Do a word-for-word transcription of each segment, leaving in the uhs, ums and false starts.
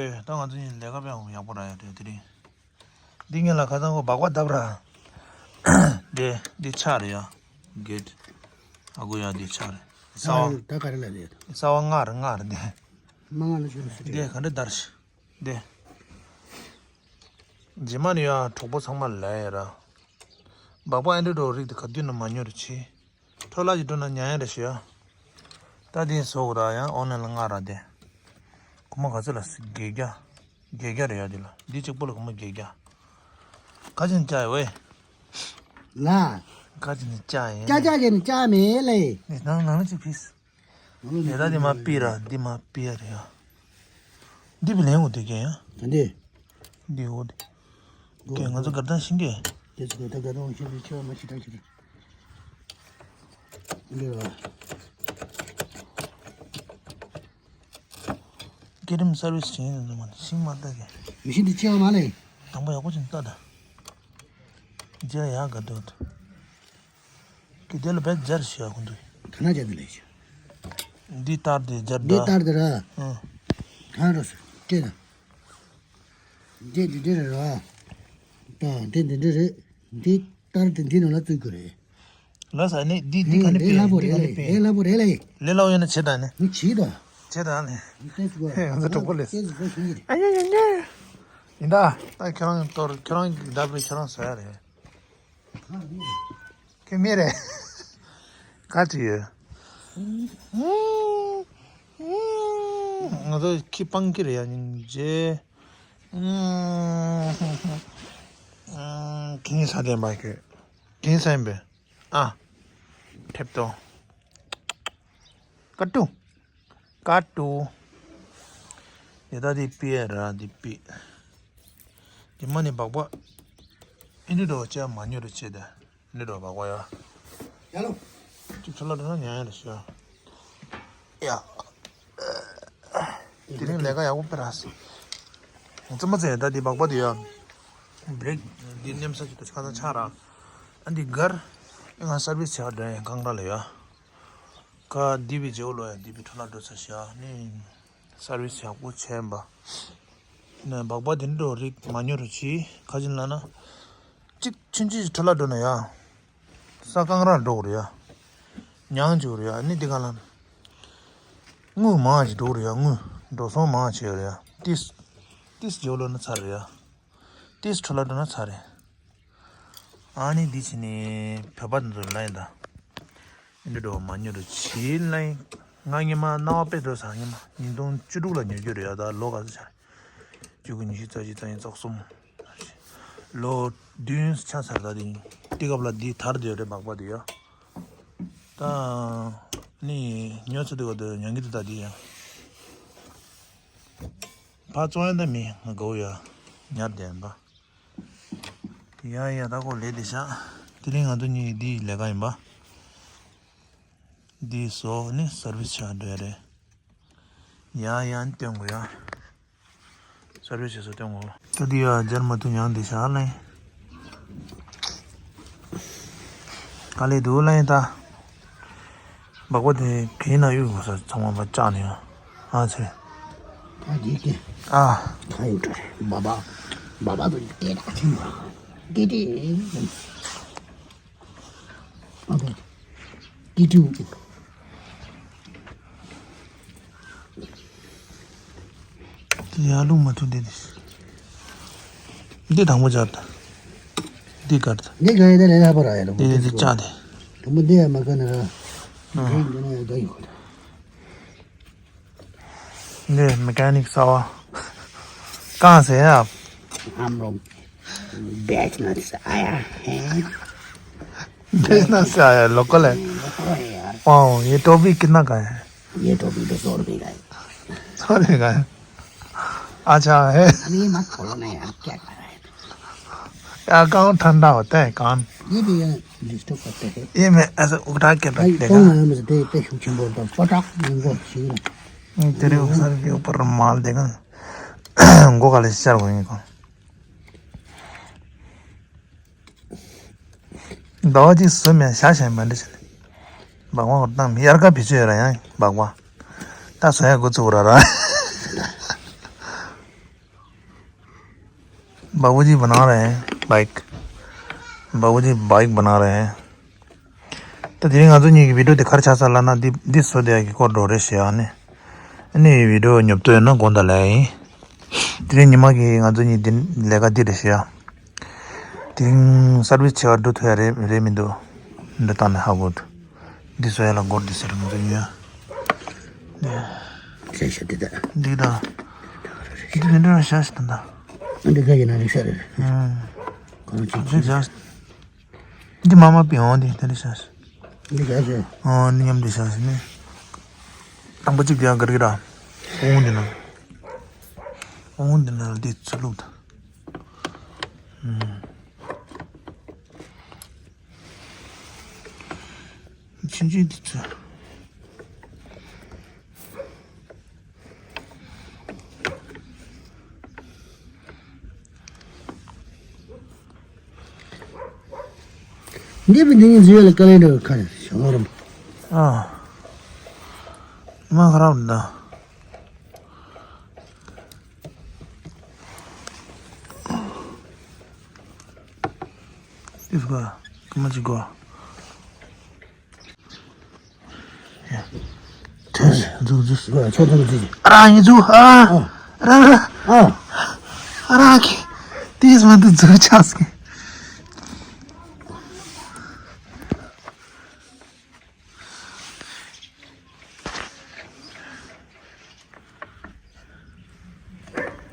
ཨེ། ད་ང་ཚོ་གཉིས་ལས་ཀ་དཔེ་ཡག་པོ་རག་ཡ་རེད་དེ་རིང་། འདི་ངེད་ལ་ཁ་སང་ཁོ་སྦག་སྦག་བརྡབས་ར། འདི་འདི་ཆག་རེད་ཡ། གེད། ཨ་ཁུ་ཡ་འདི་ཆག་རེད། ས་བ། ད་ག་རེ་ལ་རེད། ས་བ་ལྔ་རེད། ལྔ་རེད་འདི། མ་ལྔ་ལ་ཞུ་རེད་ཟེར། འདི་ག་འདྲ་བརྡར་ཤི། འདི། རྗེས་མ་ནི་ཡ་གྲོགས་པོ་ཚང་མ་ལ་ཡ་ར། སྦག་སྦག་ཨེ་འདྲ་འགྲོ་རིགས་དེ་ག་དུས་ན་མ་ཉོ་རེ་ཆི། འཕྲོ་བརླག་ཅིག་འགྲོ་ན་ཉན་ཡ་རེ་ཞུ་ཡ། ད་དེ་བཟོ་དགོས་ར་ཡང་ཨོན་ལན་ལ་ང་ར་དེ། ཁོ་མོ་ག་ཚོད་ལ་བརྒྱད་བརྒྱ། བརྒྱད་བརྒྱ་རེད་ཡ་དེ་ལ། འདི་གཅིག་པོ་ལ་ཁོ་མོ་བརྒྱད་བརྒྱ། ག་ཅིག་ནས་བཅག་ཡོད་བས། ལ། ག་ཅིག་ནས་བཅག་ཡིན། ཅག་ཅག་ཅིག་ནས་བཅག་མེད་ལེ། ནི་ནང་ནང་ལ་ཅིག་ཕིས། ལས་ད་འདི་མ་པི་ར་འདི་མ་པི་ཡ་རེད་ཡ། འདི་བི་ལེན་འོ་དེ་གན་ཡ། ད་འདི། འདི་འོ་དེ། གན་ང་ཚོ་གར་དང་ཤིང་གེ། དེ་ཚོ་གར་དང་གར་དང་ཤིང་གེ་ཆེ་བ་མ་ཤི་ད་ཤི་ད། འདི་ར། སྐྱེ་རིམ་སར་བིས་བྱེད་ཡིན་ནམ་ཤིང་མ་ལྟ་གི། མི་ཤིང་འདི་ཆེ་བ་མ་ལེ། དང་པོ་ཡག་པོ་ཅིག་ལྟ་ད། རྒྱ་ཡག་ག་འདོད། ཀི་དེ་ལ་བེད་སྦྱར་ཞུ་ཡག་གོ་འདུག་ག་ན་རྒྱ་འདི་ལས་ཞུ། འདི་ལྟར་དེ་སྦྱར་འདི་ད། ལྟར་དེ་ར། ཨང་། གང་རོ་སུ་སྤྲད་ད། འདི་འདི་འདི་རེད་ར། ད་འདི་འདི་འདི་རེད། འདི་ལྟར་དེ་འདི་ནང་ལ་བཙུགས་དགོས་རེད། ལ་ས་ནི་འདི་འདི་ག་ནི་པེ་འདི་ལ་པོ་འདི་རེད་ག་ནི་ལེ། པེ། ལ་པོ་རེད་ལེ། ལེ་ལ་ཡོད་ན་ཆེ་ད་ནི། མི་ཆེ་ད། ཆེ་ད་ནི། ཧེ་ང་ཚོ་གྲོགས་པོ་ལས། ལྟས་ཟིག་པོ་ཞིག་ཡིན། ཨ་ཉེ་ཉེ་ཉེ། ཡིན་ད། ད་ཁྱོད་རང་གི་གཏོར་ཁྱོད་རང་གི་བརྡབ་རེད་ཁྱོད་རང་བཟོ་ཡ་རེད། ཁྱོད་མི་རེད། ག་ཅི་ཡོད། ང་ཚོ་ཁྱི་སྤང་ཁྱི་རེད་ཡ་ཉིན་རྗེ། ཁྱི་ས་དེ་མ་ཁྱོད། ཁྱི་ས་ཡིན་པས། ཨ། ཁྲེབ་ཏོ། ཀ་ཏུ། ཀ་ཏུ། ཡ་ད་དེ་པི་ཡ་ར་དེ་པི། དེ་མ་ནི་སྦག་སྦག་ཨེ་འདྲ་འགྲོ་བ་ཅག་མ་ཉོ་རུ་བྱེད་དེ། འདི་འགྲོ་སྦག་སྦག་ཡ། ཡ་ལོ། ཅིག་ཚུར་ལ་འགྲོ་ན་ཉན་ཡ་རེ་ཤོད། ཡ། དེ་རིང་ལས་ཀ་ཡག་པོ་སྤེལ་ར་སོང་། ཙི་མ་ཙེ་ད་དེ་སྦག་སྦག་དེ་ཡ། བྷི་རེག་དེ་མནན་ས་ཅིག་ཏུ་ཁ་ཚ་ཆགས་ར། ཨ་འདི་གར། ཨེ་ང་སར་བིས་བྱས་པ་འདྲ་ཡིན་གང་འདྲ་ལ་ཡ། ཀ་འདི་བི་ཇེའུ་ལོ་ཡ་འདི་བི་འཕྲོ་ལ་འགྲོ་ཚར་ཤག་ནི། སར་བིས་ཡག་པོ་བྱས་པ། ནས་སྦག་སྦག་དེ་འདྲ་རིགས་མ་ཉོ་རུ་ཆི་ཁ་ཅིག་ལ་ན། གཅིག་ཆུན་ཆུན་འཕྲོ་ལ་འགྲོ་ན་ཡ། ས་གང་ར་འགྲོ་རུ་ཡ། མྱང་འཇུག་རུ་ཡ་ནི་འདི་ག་ལ་ན། དངུལ་མང་ཞིག་འགྲོ་རུ་ཡ་དངུལ་འགྲོ་སོང་མང་ཆེ་རུ་ཡ་ཏིས། ཏིས་ཇེའུ་ལོ་ན་ཚར་རུ་ཡ། ཏིས་འཕྲོ་ལ་འགྲོ་ན་ཚར་རེད། ཨ་ནི་འདི་ཕྱི་ནས་བོད་པ་ཚོ་ལ་ཡིན་ད། འདི་འགྲོ་མ་ཉོ་རུ་ཕྱི་ལ་ཡིན། ང་སྔོན་མ་རྣ་བ་དཔེ་འགྲོ་ས་སྔོན་མ་ཉིས་སྟོང་བཅུ་དྲུག་ལ་ཉོ་རྒྱུ་རེད་ཡ་ད་ལོ་ག་ཚོད་ཆགས་རེད། བཅུ་དགུ་ཉི་ཤུ་རྩ་བཞི་རྩ་གཉིས་རྩ་གསུམ། ལོ་བདུན་ཆགས་ཚར་ད་དེ་ཡིན་དེ་སྐབས་ལ་འདི་དར་དེ་ཡོད་རེད་སྦག་སྦག་དེ་ཡ། ད་ནི་ཉོ་ཚོད་དེ་ག་དེ་ཉང་གི་དེ་ད་དེ་ཡ། ཕ་བཙོང་ཡ་ད་མི་ང་དགའ་བོ་ཡ་ཉར་དེ་ཡ་ད། ཡ་ཡ་ད་ཁོ་ལས་དེ་ཤག་དེ་རིང་ང་ཚོ་གཉིས་འདིའི་ལས་ཀ་ཡིན་པ། འདིའི་བཟོ་ནི་སར་བིས་ཆགས་འགྲོ་ཡ་རེད། ཡ་ཡ་ནི་སྟོན་དགོས་ཡ། སར་བིས་བྱེད་ས་སྟོན་དགོས། ད་འདི་ཡ་སྦྱར་མ་ཐུབ་ཡང་འདི་ཤག་ལེ། ག་ལེ་འདུག་ལེ་ད། སྦག་སྦག་དེ་གན་ན་གཡུག་དགོས་ས་ཚང་མ་བཅག་ནས་ཡོང་། ཨ་ཚེ། ད་འདི་སྐད། ཨ། གང་ཡོད་འགྲོ་རེད། སྦག་སྦག་སྦག་སྦག་ཏུ་སྐད་གྲགས་ཆེན་པོ། འདི་དེ། ཨ་ད། སྐྱིད་སྡུག་དེ་ཡར་ལུག་མ་ཐུག་འདི་འདི། འདི་དང་པོ་སྦྱར་ད། འདི་དཀར་ད། འདི་ག་ཡེ་ད་ལས་སླ་པོ་ར་ཡ་ལ་མོ། འདི་འདི་འདི་བཅག་དེ། དང་པོ་འདི་ཡ་མ་དཀར་ན་ར། ཨ། འདི་འདི་ན་ཡ་ད་ཡིན་ཁོ་ད། འདི་མེ་ཀ་ནིག་གསར་བ། གང་ཟེར་ཡ། I'm wrong. Business आया है। Business आया है, local है। Local है यार। वाओ, ये टोपी कितना का है? ये टोपी तो सौ रुपए का है। सौ रुपए का है? अच्छा है। अभी ये मत खोलो ना यार, क्या कर रहा है? यार, कान ठंडा होता है, कान। ये भी यार disturb करते हैं। ये मैं ऐसे उठा के रख भाई, देगा। कौन है मुझे दे, पे शुभ बोलता हूँ। पटाक, इनको छीन। हम्म, तेरे सर के ऊपर रुमाल देगा। गो काले से चल गए इनको। ཟླ་བ་གཅིག་བཟོས་མེད་ཤ་ཞེན་མ་འདྲ་བྱས་ནས། སྦག་སྦག་བཏང་མི་དབྱར་ཁ་བེད་སྤྱོད་ཡོད་ར་ཡང་སྦག་སྦག་ད་བཟོ་ཡ་འགོ་བཙུགས་ར་ར། बाबूजी बना रहे हैं बाइक। बाबूजी बाइक बना रहे हैं। ད་དེ་རིང་ང་ཚོ་གཉིས་ཀྱི་བི་ཌིའོ་དེ་ག་རེ་ཆགས་ཚར་ལབ་ན། འདི་འདི་བཟོ་བསྡད་ཡག་གི་སྐོར་འགྲོ་རེད་ཞེས་ཨ་ནི། ཨ་ནི་བི་ཌིའོ་ཉོབ་ཏོ་ཡོད་ན་དགོངས་དག་ལབ་ཡིན། དེ་རིང་ཉི་མ་གི་ང་ཚོ་གཉིས་འདི་ལས་ཀ་འདི་རེད་ཞེས་ཨ། དེ་རིང་སར་བིས་བྱེད་པར་འགྲོ་ཐུབ་ཡ་རེད་རེད་མི་འདུག་འདི་བཏང་ནས་ཧ་གོ་འདུག་འདི་བཟོ་ཡ་ལ་སྒོར་འདི་ཟེར་ང་ཚོ་ཉོས། ཤ་ཤ་འདི་ད། འདི་ད། འདི་འདི་འདྲ་ཤ་ཤ་ད་ད། འདི་ད་ཡིན་ན་རིག་ཤ་རེད། ཨང་། གང་ཅི་འདི་ཤ་ཤ། འདི་མ་མ་པི་འོང་འདི་འདི་འདྲ་ཤ་ཤ། འདི་ཤ་ཤ། ཨང་འདི་མཉམ་འདི་ཤ་ཤ་ནི། དང་པོ་གཅིག་འདི་ཡང་ག་རེ་ག་རེ། འོང་འདི་ན། འོང་འདི་ན་འདི་ཚུར་བླུགས་ད། ཨང་། ཆུང་ཆུང་འདི་ཚོ། འདི་བི་འདི་ཉིད་འཛུལ་ཡ་ལ་དཀའ་ལས་འདྲ་བའི་ཁ་ནས་ཞང་རམ། ཨ། མ་ཁ་རབ་ད། This guy, come on, go. Yeah. འཛུགས་འཛུགས། ཆོག་ཆོག་འཛུགས། ཨ་ར་ཡིན་འཛུགས་ཨ། ཨ་ར་ར། ཨ། ཨ་ར་ཁི། དེས་མ་འདུག་འཛུགས་ཆགས་ཀྱི།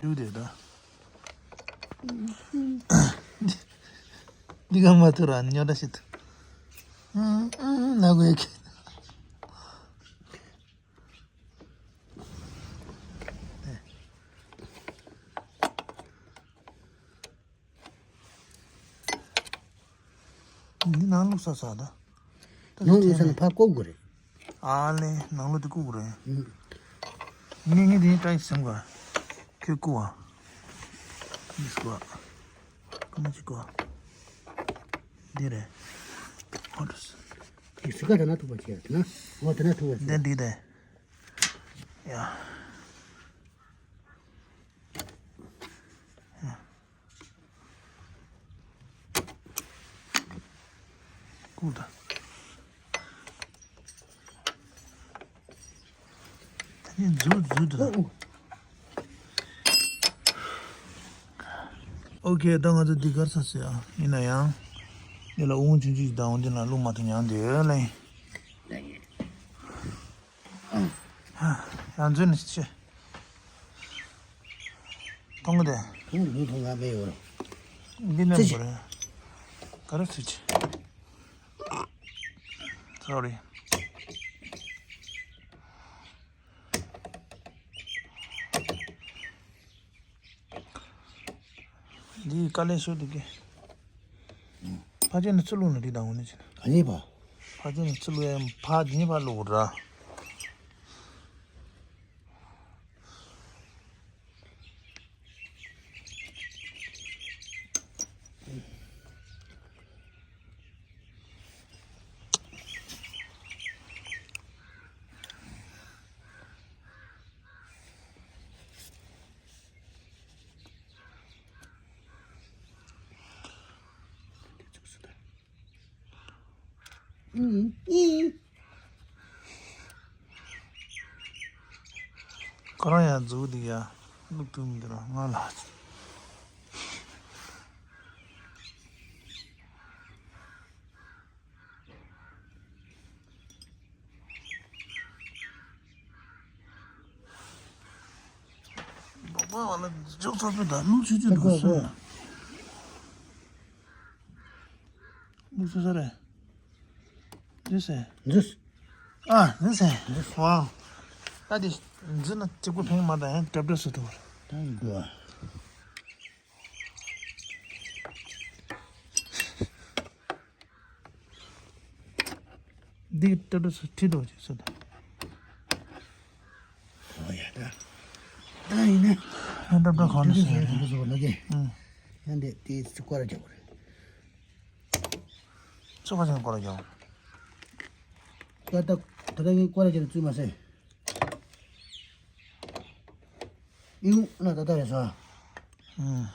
འདུག་དེ་ད། འདི་ག་མ་ཐུ་ར་ཉོ་ད་ཤི་ཐུ། ཨུ་ཨུ་ན་གོ་ཡ་ཁི། འདི་ནང་བླུགས་ས་ས་ད། ནང་བླུགས་ས་ན་ཕར་བཀོག་དགོས་རེད། ཨ་ལེ་ནང་བླུགས་དེ་བཀོག་དགོས་རེད། ངས་ངས་དེ་ནས་ཀྲའི་ཟིན་ག་ཁྱོད་བཀོག་ཨ། འདི་བཀོག་ཨ། ཀ་མ་ཅི་བཀོག་ཨ། འདི་རེད། ཧོ་ཏུ་སི། དེ་སི་ཀ་དེ་ན་ཐུག་པ་བྱས་དེ་ན། འོ་དེ་ན་ཐུག་པ་བྱས། འདི་འདི་རེད། ཡ། ཀུ་ད། ད་ནི་འཛུལ་འཛུལ་དུ་ད། ཨོ་ཁེ། ད་ང་ཚོ་འདི་གར་ས་ཟེར་ཨ། ཡིན་ན་ཡང་། འདི་ལ་དབུགས་ཆུང་ཆུང་ཞིག་བཏང་འོང་། འདི་ལ་བླུགས་མ་ཐུབ་ཉང་འདི་ལ་ཡིན། ཡང་འཛུལ་ནས་ཆེ། མཐོང་གི་དེ། མཐོང་གི་མཐོང་ང་མེད་ཡོད་ར། འདི་ནས་ཙི་ཅི། བོར། ག་རེ་ཙི་ཅི། Sorry། འདི་དཀའ་ལས་ཤོར་འདུག་གི། ཕ་ཆེན་ནས་ཚུར་ལོག་ན་འགྲིག་དང་འོ་ནི་ཆེ་ན། ག་ནས་པ། ཕ་ཆེན་ནས་ཚུར་ལོག་ཡ་ཕ་འདི་ནས་ཕར་ལོག་ར། ཁོ་རང་ཡང་མཛུབ་འདི་ཡ་བླུག་ཐུབ་མི་འདུག་ར་ང་ལ། འབོག་པ་བ་ལ་འཇོག་ཚར་པའི་ད་ལུག་ཆུ་ཆུ་འདུག་སོང་། ལུག་སོ་སོ་རེད། འཛུལ་སེ། འཛུལ། ཨ་འཛུལ་སེ། འཛུལ། ཝའོ། ད་དེ་འཛུལ་ན་གཅིག་པུ་ཕེང་མ་ད་ཡང་གྲབ་གྲབ་སུ་ཐུག་རེད། ད་འགོ། འདི་ཏོ་ཏོ་སུ་ཁྲིད་འགྲོ་ཅིག་སུ་དང་། ཨོ་ཡ་ད། ད་ཡིན་ན། ཡང་ཏོ་ཏོ་གང་ནས་སུ་ཡ་ཏོ་ཏོ་སུ་ལ་གེ། ཨང་། ཡང་འདི་དེ་སུ་ཀོ་ར་རྒྱབ་རེད། ཚོ་ཁ་ཅན་ཀོ་ར་རྒྱབ། ད་ད་ད་ད་ངས་ཀོ་ར་རྒྱབ་ཚུལ་མ་ཟེར། ཨིའུ་ན་ད་ད་རེད་ས། ཨང་།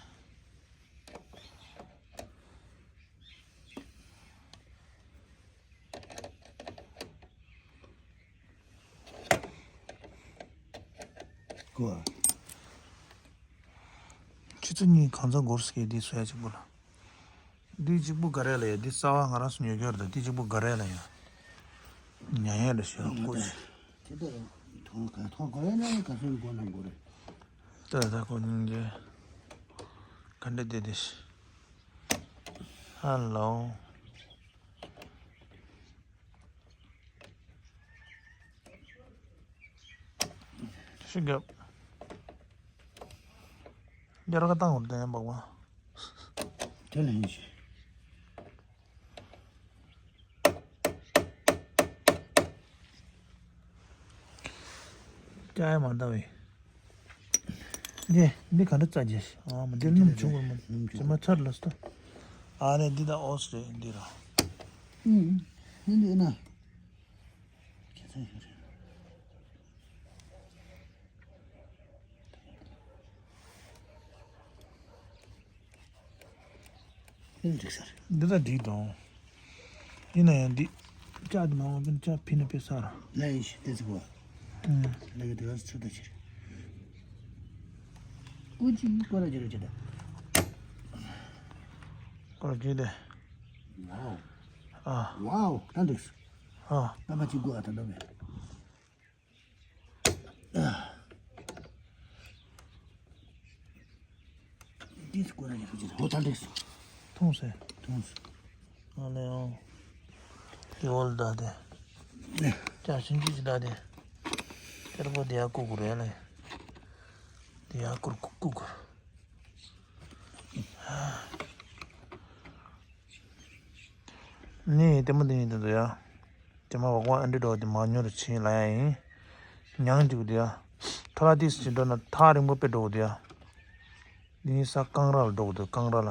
ཆུ་ཚོད་གཉིས་གང་ཚ་འགོར་སྐད་འདི་བཟོ་ཡ་གཅིག་པུ་ལ། འདི་གཅིག་པུ་ག་རེ་ལ་ཡ། འདི་རྩ་བ་ང་རང་སུ་ཉོ་རྒྱུ་རེད། འདི་གཅིག་པུ་ག་རེ་ལ་ཡ། ཉ་ཡ་ལ་ཞོ་ཀོ་ཅི། དེ་ལྟར་ཐོང་ག་ཐོང་གོ་ཡ་ན་ག་ཚོད་མགོ་ན་མགོ་རེད། ད་ད་ཁོ་ཉིན་རེ་ག་འདྲ་བསྡད་དེ་ཤི། ཧ་ལོ། ཤི་རྒྱབ། རྒྱ་ར་ཁ་བཏང་བར་དེ་ཡང་འབག་པ། དེ་ལ་ཡིན་ཞིག་ཀྱ་ཡ་མ་འདའ་བས། འདི་འདི་ག་འདྲ་རྩ་རྒྱས་ཤི། ཨ་མ་འདི་སྣུམ་བྱུང་བར་མ། སྣུམ་བྱུང་ཇི་མ་ཚར་ལ་སྟོ། ཨ་ནི་འདི་ད་ཨོས་རེད་འདི་ར། ཨུམ། འདི་འདི་ན། ཁྱེད་ཚོ་ཡོད་རེད། འདི་འགྲིག་ས་རེད། འདི་ད་འགྲིག་དང་། ཡིན་ན་ཡང་འདི་ལྕགས་འདི་མ་འོངས་པའི་ལྕགས་ཕི་ན་དཔེ་ས་ར། ལས་ཡིན་ཤི་ཏེ་ཚི་གོ། ཨུམ། ལས་ཀྱི་དུས་ཚོད་ཚོད་ད་ཕྱིར། ཀུ་ཅི་ཀོ་ར་ཇི་ར་ཇི་ད། ཀོ་ར་ཇི་དེ། ཝའོ། ཨ། ཝའོ་ད་འགྲིག་སོང་། ཨ། ད་མ་ཅི་གོ་ཨ་ད་འགྲོ་མེད། འདི་སྐོར་ར་ཡོད་ཀྱི་རེད། ཧོ་ཐལ་འགྲིག་སོང་། ཐུང་སེ། ཐུང་སོང་། ཨ་ལེ་ཨོ། དེ་འོལ་ད་དེ། ནས། ཅག་ཤིང་ཅིག་ཅིག་ད་དེ། ཏེར་པོ་དེ་ཡ་ཀུ་ཀུ་རེད་ལེ། དེ་ཡ་ཀུར་ཀུ་ཀུ་ཀུར། ནི་ལྟད་མོ་འདི་ཉིད་དུ་འདུག་ཡ། དེ་མ་བག་བག་ཨ་འདྲི་འགྲོ་དེ་མ་ཉོ་རུ་ཕྱིན་ལ་ཡ་ཡིན། མྱང་འཇུག་དེ་ཡ། ཐོ་ར་ཏིས་ཅིག་འགྲོ་ན་ཐག་རིང་པོ་དཔེ་འགྲོ་གི་འདུག་ཡ། འདི་ནི་ས་ཀང་ར་ལ་འགྲོ་གི་འདུག་ཀང་ར་ལ།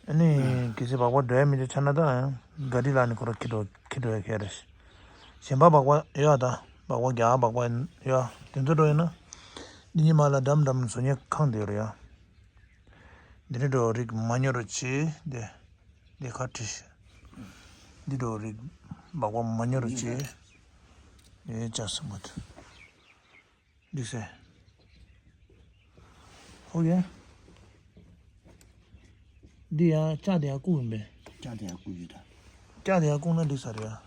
ཨ་ནི་གལ་སྲིད་བག་བག་འགྲོ་ཡ་མི་འདུག་ཆ་ན་ད་ག་རི་ལ་ནི་ཁོ་ར་ཁྱི་འགྲོ་ཁྱི་འགྲོ་ཡ་ཁྱེར་རེ། གཞན་པ་བག་བག་ཡོད་ད། བག་བག་རྒྱ་བག་བག་ཡོད་དེ་ཚོ་འགྲོ་ཡིན་ན། འདི་ཉི་མ་ལ་འགྲམ་འགྲམ་བཟོ་ཉེ་ཁང་དེ་ཡོད་རེད་ཡ། འདི་རེད་འགྲོ་རིགས་མ་ཉོ་རུ་ཆེ་དེ། འདི་ཁ་བྲིས། འདི་འགྲོ་རིགས་སྦག་སྦག་མ་ཉོ་རུ་ཆེ། ཨེ་ཅག་སུ་མ་ཐུ། འདི་སེ། ཧོ་ཡ། འདི་ཡ་ལྕགས་དེ་ཡ་བཀུག་ཡིན་པས། ལྕགས་དེ་ཡ་བཀུག་ཡོད་ད། ལྕགས་དེ་ཡ་བཀུག་ན་འགྲིག་ས་རེད་ཡ།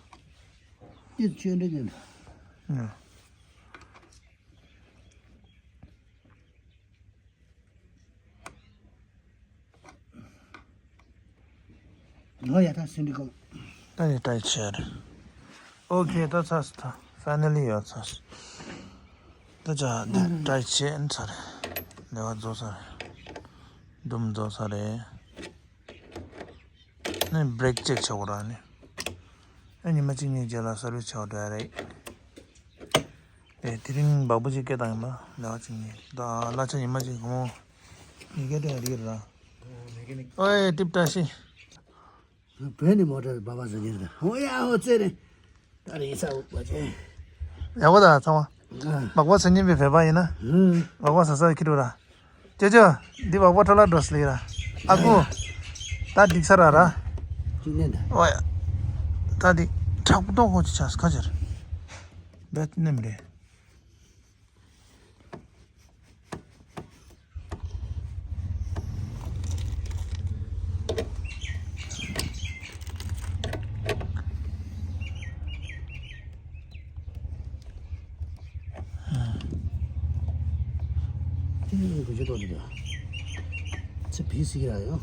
འདི་ཆོས་འདྲ་ཉོན་ད། ཨ། ངོ་ཡ་ད་སིན་འདི་ཀོ། ད་ནི་ཏྲའི་ཆེར། ཨོ་ཁེ་ད་ཚར་སོང་ད། ཕའི་ནལ་ལི་ཡོད་ཚར་སོང་། ད་ཅག་འདི་ཏྲའི་ཆེ་ཨན་ཚར། ལེ་བ་རྫོགས་ཚར། འདུམ་རྫོགས་ཚར་རེད། ནི་བྷི་རེག་ཅེག་བྱེད་དགོས་ར་ནི། ཨ་ཉི་མ་གཅིག་གཉིས་རྗེས་ལ་སར་བིས་བྱེད་དགོས་ར་རེད། ཨེ་དེ་རིང་བག་བུ་ཅིག་སྐད་བཏང་ཡིན་པ་ལེ་བ་གཅིག་གཉིས་ད་གླ་ཆ་ཉི་མ་གཅིག་གོང་། ཉི་སྐད་སྤྲད་རིགས་ར། ཨོའེ་ཏིབ་བཀྲ་ཤིས། བོད་ནས་མོ་ཊ་བ་བ་ཟ་གྱི་རེད། ཧོ་ཡ་ཧོ་ཙེ་རེད། ད་རེས་ས་འུག་པ་ཅན། ཡག་པོ་ད་ཚང་མ། ཨ། སྦག་སྦག་ཟ་མཁན་པའི་བོད་པ་ཡིན་ན། ཨུ། སྦག་སྦག་ཟ་ས་ཁྱི་འགྲོ་ར། ཅོ་ཅོ། འདི་སྦག་སྦག་འཕྲོ་བརླག་འགྲོ་སྲིད་ལེ་ར། ཨ་ཁུ། ད་འགྲིག་ས་ར་ར། ཅི་ནས་ད། ཨོ་ཡ། ད་འདི་དྲག་པོ་ཏོག་ཧོ་ཅི་ཆགས་ཁ་ཅར། བེད་ནེམ་རེད། ཚེ་བི་སི་གི་ར་ཡོ།